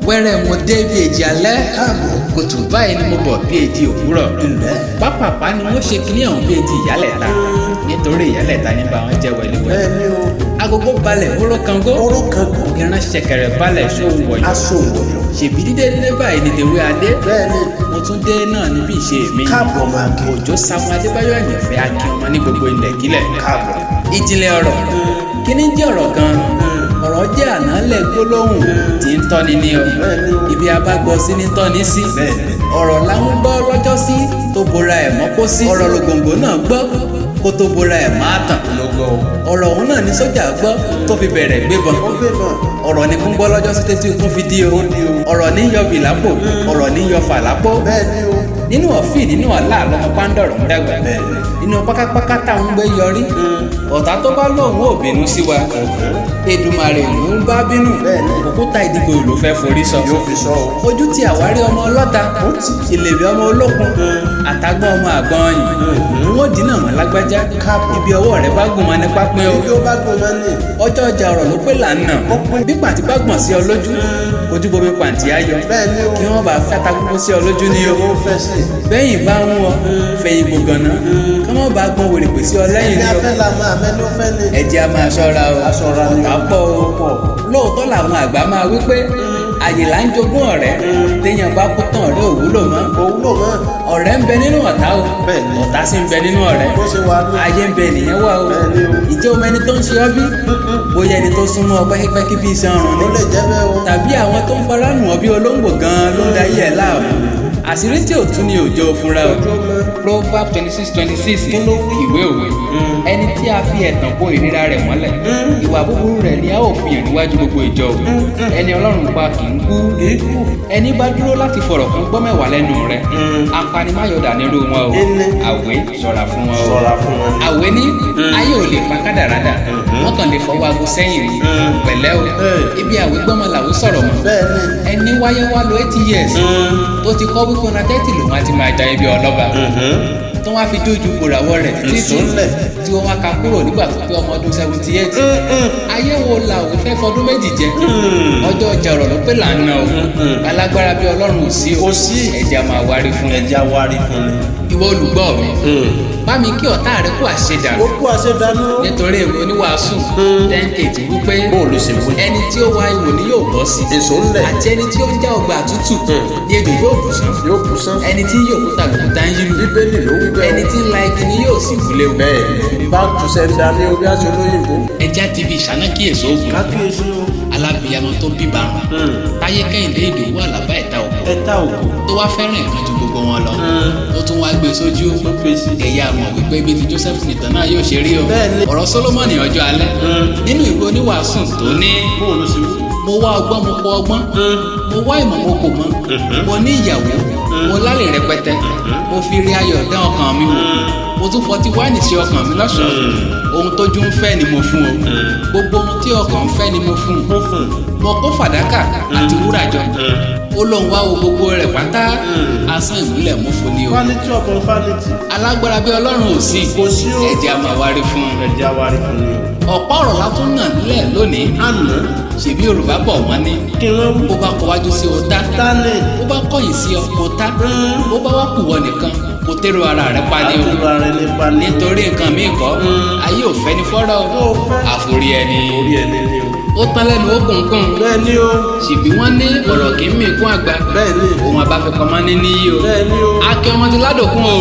Wẹ́rẹ́ mo dé bí èjì alẹ́. Káàbọ̀. Kùtù báyìí ni mo bọ̀ bí èjì òwúrọ̀. Ǹlẹ́. Pápápá ni wọ́n ṣe kíní ọ̀hún bí èjì ìyálẹ̀ta, nítorí ìyálẹ̀ta ní bá wọn jẹ́ wẹliwẹli. Bẹ́ẹ̀ ni o. Agogo balẹ̀ oró kango. Oró kango. Ìran ṣẹ̀kẹ̀rẹ̀ balẹ̀ sóhun wọ̀yọ̀. Aṣọ òwòyọ̀. Ṣèbí dídé dídé báyìí ni tèwé adé. Bẹ́ẹ̀ ni. Mo tún dé náà níbi ìṣe mi. Káàbọ̀ máa kí. Òjó Samuel Adébáyọ̀ àyànfẹ́ akin ọmọ ní gbogbo ilẹ̀ kílẹ̀. Káàbọ̀. Ìjìnlẹ̀ ọ̀rọ̀. Kí ni jẹ́ ọ̀rọ̀ gan-an? Ọ̀rọ̀ jẹ́ ànálẹ̀ gbólóhùn tí ń tọ́ni ní o. Bẹ́ẹ̀ ni o. Ibi abágbọ́ sí ní tọ́ni sí. Bẹ́ẹ̀ ni. Ọ̀rọ̀ làwọn gbọ́ lọ́jọ́ sí tó bora ẹ̀ mọ́ kó sí. Ọ̀rọ̀ lògòǹgò náà gbọ́ kó tó bora ẹ̀ máa tàn. Ló gbọ́ o. Ọ̀rọ̀ òun náà ní sójà gbọ́ tó fi bẹ̀rẹ̀ gbébọn. Ó gbé mọ̀. Ọ̀rọ̀ ni kún gbọ́ lọ́jọ́ sí tẹ́tí kún fi dí o. Ọ̀rọ̀ ní yọ bì lápò, ọ̀rọ̀ ní yọ fà lápò. Bẹ́ẹ̀ ni o. Nínú ọ̀fìn nínú ọ̀la lọmọ pàǹdọ̀rọ̀ ń dàgbà. Bẹ́ẹ̀ ni. Nínú pákápáká táwọn gbé yọrí. Ọ̀tá tó bá lóun ò bínú sí wa, Èdùmàrè ló ń bá bínú. Bẹ́ẹ̀ ni. Òkúta ìdìbò ló fẹ́ forí sọ. Yóò fi sọ o. Ojú ti àwárí ọmọ ọlọ́ta, Ó tì. ìlèbí ọmọ olókun, àtàgbọ́n ọmọ àgbọn yìí, wọ́n dínà mọ́ lágbájá. Káàbọ̀. Ibi ọwọ́ rẹ bá gùn mọ́ ní pápẹ́ o. Ibi ó bá gùn mọ́ ni. Ọjọ́ ọjà ọ̀rọ̀ ló pé là ń nà. Ó pé. Bí pàǹtí bá gbọ̀n sí ọ lójú, ojú bomi pàǹtí á yọ. Bẹ́ẹ̀ ni o. Kí wọ́n bá fẹ́ atagbogbo sí ọ lójú ní o. Ó fẹ́ sí. Bẹ́yìn bá ń wọ fẹ̀yìn gbògànná, kí wọ́n bá gbọ́n wèrè pèsè ọ lẹ́yìn Ẹni ní o. afẹ́ la máa mẹ́ni ó fẹ́ ni. Ẹ jẹ́ a máa ṣọ́ra o. A ṣọ́ra ni o. Ọ̀tá pọ̀ o. Lóòótọ́ làwọn àgbà máa wí pé àyè là ń jogún ọ̀rẹ́, téèyàn bá kú tán ọ̀rẹ́ ò wúlò mọ́. Kò wúlò mọ́. Ọ̀rẹ́ ń bẹ nínú ọ̀tá o. Bẹ́ẹ̀ ni. Ọ̀tá sì ń bẹ nínú ọ̀rẹ́. Bó ṣe wà ní. Ayé ń bẹ nìyẹn wà o. Bẹ́ẹ̀ ni o. Ìjẹ́ omi ẹni tó ń ṣe ọ́ bí? Bóyá ẹni tó súnmọ́ ọ pẹ́kípẹ́kí bí iṣan ọrùn ni. Ó lè jẹ́ bẹ́ẹ̀ o. Tàbí àwọn tó ń fara nù ọ́ bí olóńgbò gan-an ló ń da ayé ẹ̀ láàmú. Àṣírí tí ò tún ni òjò fúnra o. Ojú mọ́. Proverb 26:26, Kí ló wí? ìwé òwe. Ẹni tí a fi ẹ̀tàn bo ìríra rẹ̀ mọ́lẹ̀, ìwà búburú rẹ̀ ni a ó fi hàn níwájú gbogbo ìjọ o. Ẹni Ọlọ́run pa kì í kú. Kì í kú. Ẹni bá dúró láti fọ̀rọ̀ kan gbọ́ mẹ́wàá lẹ́nu rẹ̀, apanimáyọ̀dà nírú wọn o. Ẹni. Àwé ṣọ́ra fún wọn o. Ṣọ́ra fún wọn ni. Àwé ní ayé ò lè pa kádàrádà, wọ́n kàn lè fọwọ́ aago sẹ́yìn ni. Pẹ̀lẹ́ o. Ibi àwé gbọ́mọ làwé sọ̀rọ̀ mọ́. Bẹ́ẹ̀ ni. Ẹni wáyé wá lo 80 years tó ti kọ́ wípé ọ̀nà 30 lòun á ti máa jayé bí ọlọ́ba, tó wá fi dójú gbòràwọ̀ rẹ̀ títí Nsúnlẹ̀. tí wọ́n wá ka kúrò nígbà tó pé ọmọ ọdún 78. Ayé wo làwé fẹ́ fọdún méjì jẹ? Ọjọ́ ọjà ọ̀rọ̀ ló pé là ń ná o. Alágbára bí Ọlọ́run ò sí o. Kò sí. Ẹ̀jẹ̀ a máa wárí fún un. Ẹja wárí fún ni. Ìwọ olùgbọ́ mi, bá mi kí ọ̀tá rẹ kú àṣedànù. Ó kú àṣedànù. Nítorí ìwé oníwàásù 10:8 wípé Bó ló ṣe wí? ẹni tí ó wa ihò ni yóò bọ́ sí, Èso ńlẹ̀. àti ẹni tí ó ń já ọgbà tútù ní ejò yóò bù sán. Yóò kú sán. Ẹni tí ń yí òkúta lòkúta ń yílù. Bíbélì ló wí bẹ́ẹ̀. Ẹni tí ń la igi ni yóò sì wúlé o. Bẹ́ẹ̀ ni. Back to sender ní orí aṣọ olóyìnbó. Ẹja ti fi ìṣáná kíyèsí oògùn. Kábíyèsí o. Alábìyamọ tó bí barun, Táyé Kẹ́hìndé Ìdòwú Àlàbá ẹ̀ta òkú, Ẹ̀ta òkú. tó wá fẹ́ràn ẹ̀kan ju gbogbo wọn lọ, tó tún wá gbé sójú. Tó fèsì. Ẹ̀yà mọ̀ wípé bí ti Joseph nìtàn náà yóò ṣe rí o. Bẹ́ẹ̀ ni. Ọ̀rọ̀ Solomoni ọjọ́ alẹ́ nínú ìwé oníwàásù tó ní Bó ló ṣe wí? mo wá ọgbọ́n, mo kọ ọgbọ́n, mo wá ìmọ̀, mo kò mọ̀, mo ní ìyàwó, mo lálẹ́ rẹpẹtẹ, mo fi rí ayọ̀ dán ọkàn mi wò, mo tún fọtí wáìnì sí ọkàn mi lọ́ṣọ̀ọ́. Ohun tójú ń fẹ́ ni mo fún o, gbogbo ohun tí ọkàn ń fẹ́ ni mo fún Ó fún. mo kó fàdákà àti wúrà jọ. Ó lóun wá wo gbogbo rẹ̀ pátá, asán ìmúlẹ̀ mọ́fo ni o. Vanity upon vanity. Alágbára bí Ọlọ́run ò sí. Kò sí o. Ẹ̀jẹ̀ a máa wárí fún un. Ẹja wárí fún ni o. Ọ̀pọ̀ ọ̀rọ̀ la tún nà nílẹ̀ lónìí. Àná. Ṣèbí Yorùbá bọ̀ wọ́n ní Kí wọ́n wí. bó bá kọwájú sí o tá, Tálẹ̀. bó bá kọ̀yìn sí ọ kò tá, bó bá wá kù wọ nìkan kò tẹ́rù ara rẹ pa ni o. Àtúrò ara ẹni pa ni. Nítorí nǹkan míì kọ́, ayé ò fẹ́ ní fọ́rọ̀ o, Ó fẹ́. àforí ẹni. Orí ẹni ni o. Ó tán lẹ́nu ó kùnkùn. Bẹ́ẹ̀ ni o. Ṣèbí wọ́n ní ọ̀rọ̀ kì í mì kún àgbà. Bẹ́ẹ̀ ni. Ohun abáfẹ́pamọ́ ní níyì o. Bẹ́ẹ̀ ni o. Akẹ́ ọmọ ti ládòkun o,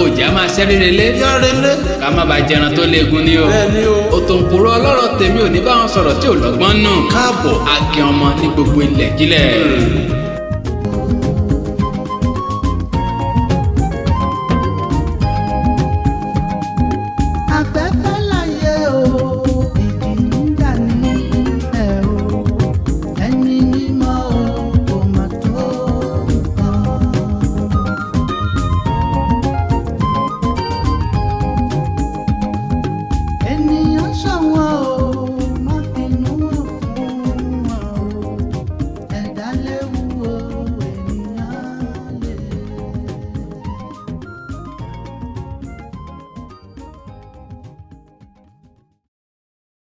òjá máa ṣẹ́ rere lé. Yára lé. Ká má bàa jẹran tó léegun ní o. Bẹ́ẹ̀ ni o. Òtòǹkùrọ̀ ọlọ́rọ̀ tèmi ò ní bá wọn sọ̀rọ̀ tí ò lọ́gbọ́n nù. Káàbọ̀. Akin ọmọ ní gbogbo ilẹ̀ kílẹ̀.